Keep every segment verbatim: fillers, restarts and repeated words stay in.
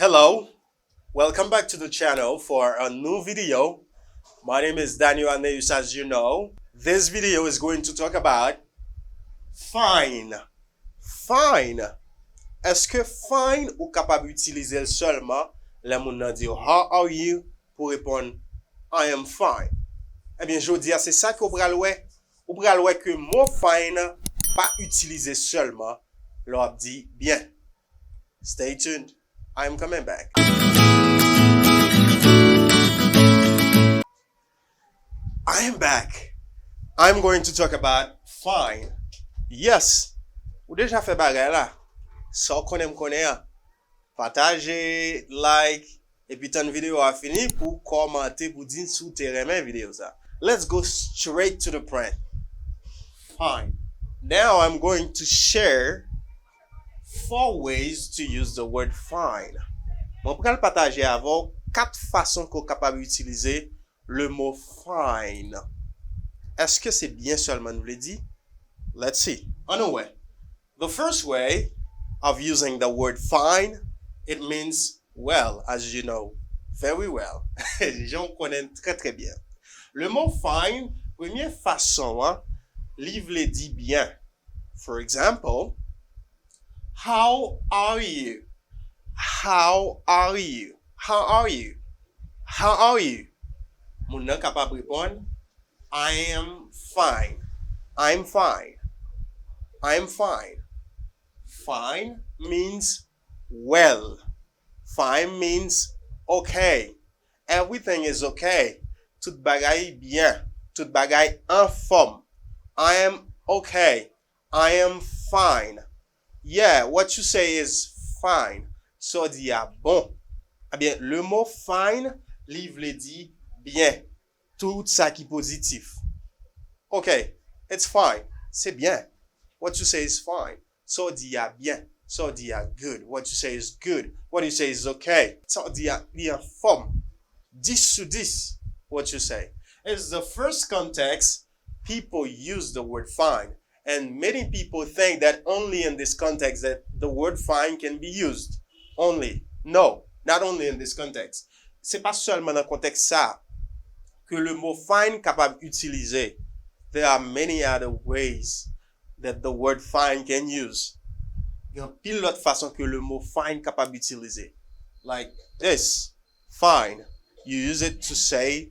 Hello, welcome back to the channel for a new video. My name is Daniel Aneus, as you know. This video is going to talk about fine. Fine. Èske fine ou kapab itilize l sèlman lè moun nan di w, "How are you?" pou reponn, "I am fine." Ebyen, jodi a, se sa ke w pral wè. Ou pral wè ke mo fine pa itilize sèlman lè w ap di byen. Stay tuned. I am coming back. I am back. I'm going to talk about fine. Yes. Ou deja fè bagay la. Sa w konnen m konnen an. Pataje, like, epi tann videyo a fini pou w kòmante pou di n si w te renmen videyo sa. Let's go straight to the point. Fine. Now I'm going to share four ways to use the word fine. Mwen pral pataje avè w kat fason ke w kapab itilize le mo fine. Èske se byen sèlman n vle di? Let's see. Ann nou wè. The first way of using the word fine, it means well, as you know, very well. Jan w konnen trè trè byen. Le mo fine, premye fason an, li vle di byen. For example, how are you? How are you? How are you? How are you? Moun nan kapab reponn, I am fine. I'm fine. I'm fine. Fine means well. Fine means okay. Everything is okay. Tout bagay byen. Tout bagay anfòm. I am okay. I am fine. Yeah, what you say is fine. Sa w di a bon. Ebyen, le mo fine, li vle di byen. Tout sa ki pozitif. Okay, it's fine. Se byen. What you say is fine. Sa w di a byen. Sa w di a good. What you say is good. What you say is okay. Sa w di a li anfòm. Dis sou dis. What you say. It's the first context people use the word fine. And many people think that only in this context that the word fine can be used. Only. No, not only in this context. Se pa sèlman nan kontèks sa ke le mo fine kapab itilize. There are many other ways that the word fine can use. Gen anpil lòt fason ke le mo fine kapab itilize. Like this, fine. You use it to say,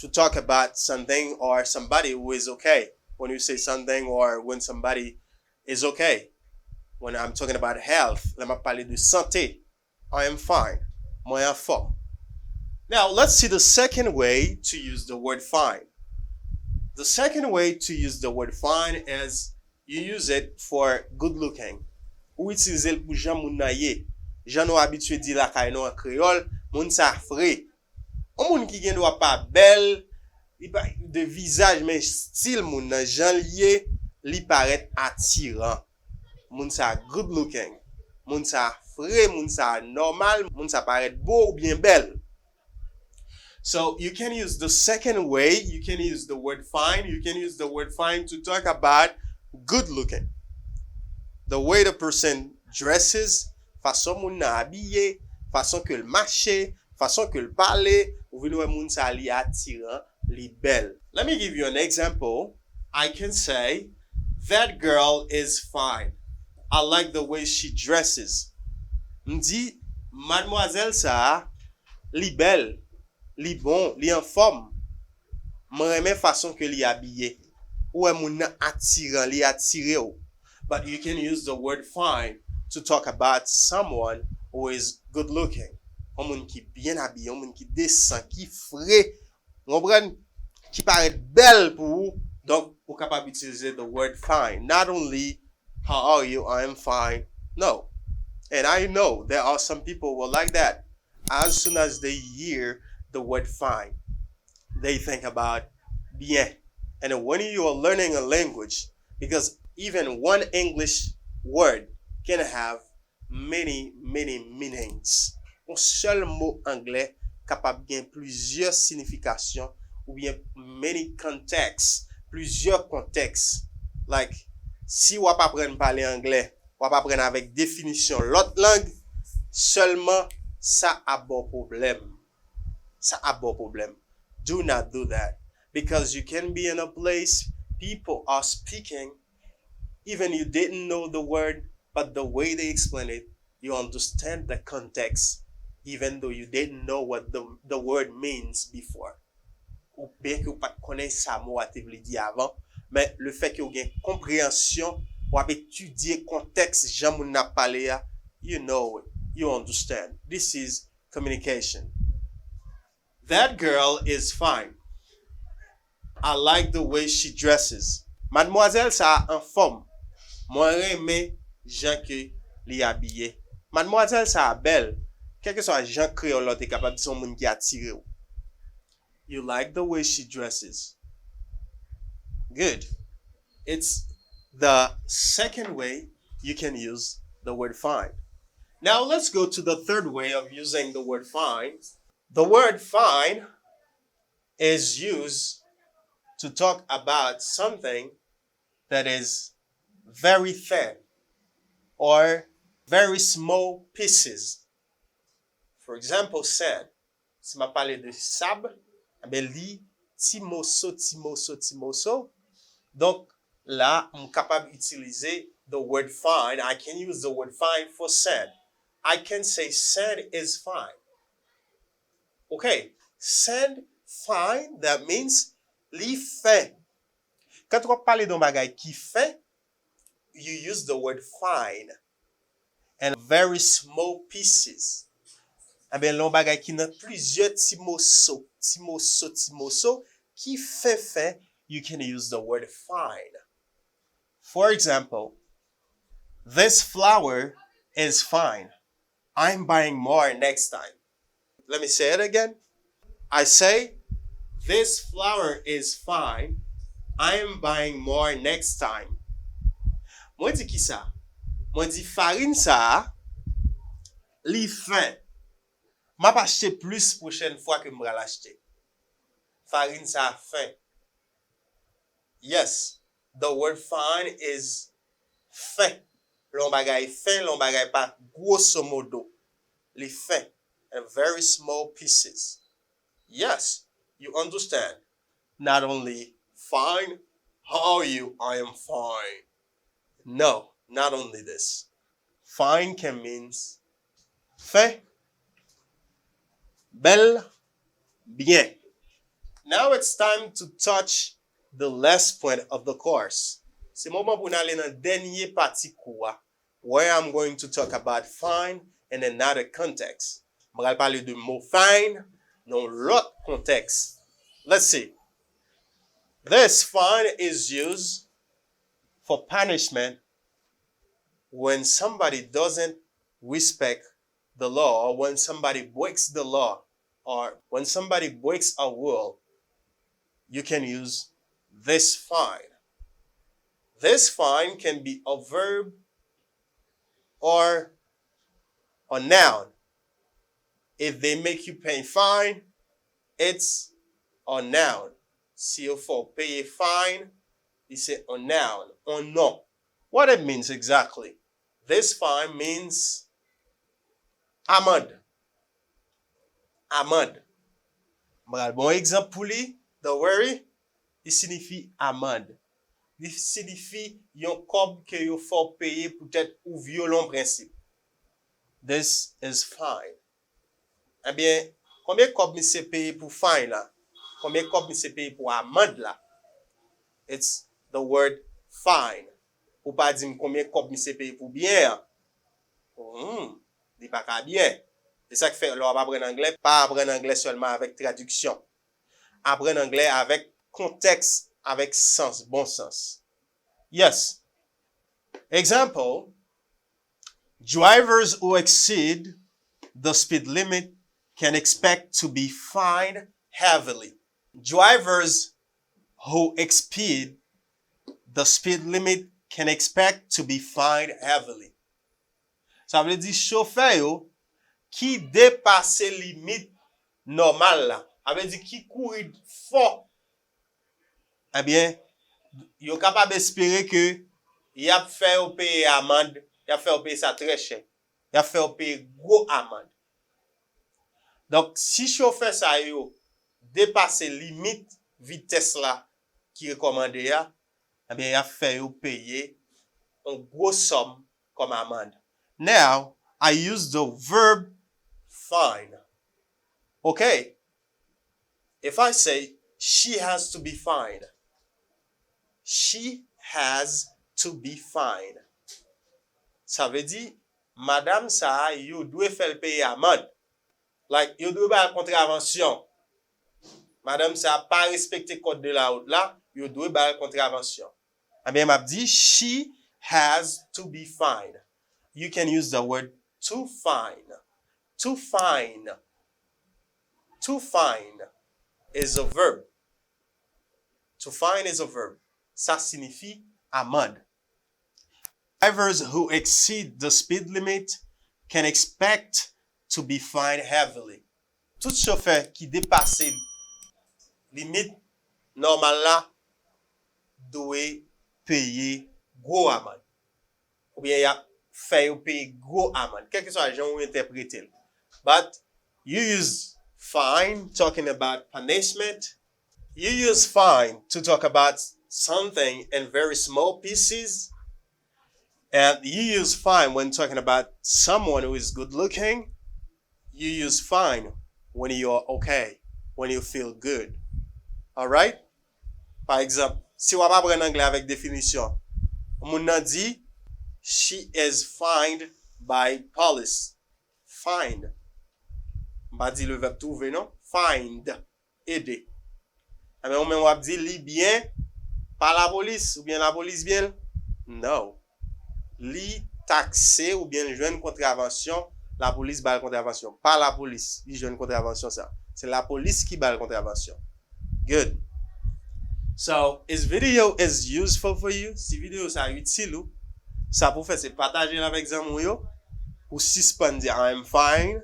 to talk about something or somebody who is okay. When you say something or when somebody is okay. When I'm talking about health, lè m ap pale de sante, I am fine. Mwen anfòm. Now, let's see the second way to use the word fine. The second way to use the word fine is you use it for good looking. Ou itilize l pou jan moun nan ye. Jan nou abitye di lakay nou an kreyòl, moun sa fre. Yon moun ki gen dwa pa bèl, li pa de vizaj, men stil moun nan, jan l ye, li parèt atiran. Moun sa good looking. Moun sa fre, moun sa nòmal, moun sa parèt bo oubyen bèl. So you can use the second way, you can use the word fine, you can use the word fine to talk about good looking. The way the person dresses, fason moun nan abiye, fason ke l mache, fason ke l pale, ou vin wè moun sa li atiran, li bèl. Let me give you an example. I can say, that girl is fine. I like the way she dresses. M di, madmwazèl sa a, li bèl, li bon, li anfòm. Mwen renmen fason ke li abiye. Ou wè moun nan atiran, li atire w. But you can use the word fine to talk about someone who is good looking. Yon moun ki byen abiye, yon moun ki desan, ki fre. Ou konprann? Ki parèt bèl pou ou. Donk, ou kapab itilize the word fine. Not only, how are you? I am fine. No. And I know there are some people who are like that. As soon as they hear the word fine, they think about byen. And when you are learning a language, because even one English word can have many, many meanings. Yon sèl mo anglè kapab gen plizyè sinifikasyon oubyen many contexts, plizyè kontèks. Like, si w ap aprann pale anglè, w ap aprann avèk definisyon lòt lang, Sèlman sa ap ba w pwoblèm. Sa ap ba w pwoblèm. Do not do that. Because you can be in a place, people are speaking, even you didn't know the word, but the way they explain it, you understand the context, even though you didn't know what the, the word means before. Ou byen ke ou pa t konnen sa mo a te vle di avan, men lefètke ou gen konpreyansyon, w ap etidye kontèks jan moun nan ap pale a, you know it, you understand. This is communication. That girl is fine. I like the way she dresses. Madmwazèl sa a anfòm. Mwen renmen jan ke li abiye. Madmwazèl sa a bèl. Kèlkeswa jan kreyòl la w te kapab di, se yon moun ki atire w. You like the way she dresses. Good. It's the second way you can use the word fine. Now let's go to the third way of using the word fine. The word fine is used to talk about something that is very thin or very small pieces. For example, sand. Si m ap pale de sab, enben li ti moso, ti moso, ti moso. Donk, la, m kapab itilize the word fine. I can use the word fine for sand. I can say sand is fine. Ok? Sand fine, that means li fen. Kan w ap pale de yon bagay ki fen, you use the word fine. And very small pieces. Enben, lè yon bagay ki nan plizyè ti moso, ti moso, ti moso, ki fen fen, you can use the word fine. For example, this flower is fine. I'm buying more next time. Let me say it again. I say, this flower is fine. I am buying more next time. Mwen di kisa? Mwen di farin sa a, li fen. M ap achte plis pwochèn fwa ke m pral achte. Farin sa a fen. Yes, the word fine is fen. Lè yon bagay fen, lè yon bagay pa gwoso modo. Li fen. And very small pieces. Yes, you understand. Not only fine, how are you? I am fine. No, not only this. Fine can means fen, bèl, byen. Now it's time to touch the last point of the course. Se moman pou n ale nan dènye pati kou a, where I'm going to talk about fine in another context. Mwen pral pale de mo fine nan yon lòt kontèks. Let's see. This fine is used for punishment when somebody doesn't respect the law, or when somebody breaks the law, or when somebody breaks a rule, you can use this fine. This fine can be a verb or a noun. If they make you pay fine, it's a noun. Si yo fè w peye fine, li se yon noun, yon non. What it means exactly? This fine means amande. Amande. M pral ba w yon egzanp pou li, don't worry. Li siyifi amande. Li siyifi yon kòb ke yo fè w peye poutèt ou vyole yon prensip. This is fine. Ebyen, konbyen kòb misye peye pou fine la? Konbyen kòb misye peye pou amande la? It's the word fine. Ou pa di m konbyen kòb misye peye pou biyè an. Hmm, li pa ka byen. Se sa k fè, lè w ap aprann anglè, pa aprann anglè sèlman avèk tradiksyon. Aprann anglè avèk kontèks, avèk sans, bon sans. Yes. Example, drivers who exceed the speed limit can expect to be fined heavily. Drivers who exceed the speed limit can expect to be fined heavily. Sa vle di chofè yo ki depase limit nòmal la, sa vle di ki kouri fò, ebyen, yo kapab espere ke y ap fè yo peye amand, y ap fè yo peye sa trè chè. Y ap fè w peye gwo amann. Donk, si chofè sa yo depase limit vitès la ki rekòmande a, ebyen, y ap fè yo peye yon gwo sòm kòm amann. Now, I use the verb fine. Okay. If I say, she has to be fined. She has to be fined. Sa vle di, madanm sa a, yo dwe fè l peye amann. Like, yo dwe ba l kontravansyon. Madanm sa a pa respekte kòd de la wout la, yo dwe ba l kontravansyon. Ebyen, m ap di, she has to be fined. You can use the word to fine. To fine. To fine is a verb. To fine is a verb. Sa siyifi amann. Drivers who exceed the speed limit can expect to be fined heavily. Tout chofè ki depase limit nòmal la dwe peye gwo amann. Oubyen y ap fè yo peye gwo amann, kèlkeswa jan ou entèprete l. But you use fine talking about punishment. You use fine to talk about something in very small pieces. And you use fine when talking about someone who is good looking. You use fine when you are okay, when you feel good. Alright? Pa egzanp, si w ap aprann anglè avèk definisyon, moun nan di, she is fined by police. Fined. M pa di le verbe trouver, non. Fined. Ede. Ebyen, ou menm w ap di, li byen pa lapolis, oubyen lapolis byen l? No. Li takse oubyen l jwenn kontravansyon, lapolis ba l kontravansyon. Pa lapolis, li jwenn kontravansyon sa. Se lapolis ki ba l kontravansyon. Good. So, this video is useful for you. Si videyo sa itil ou, sa pou fè se pataje l avèk zanmi w yo, pou sispann di I am fine,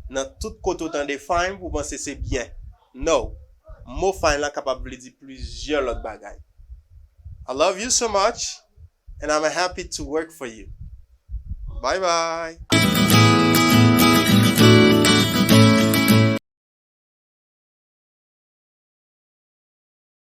nan tout kote w tande fine, pou w panse se byen. No. Mo fine la kapab vle di plizyè lòt bagay. I love you so much, and I'm happy to work for you. Bye bye.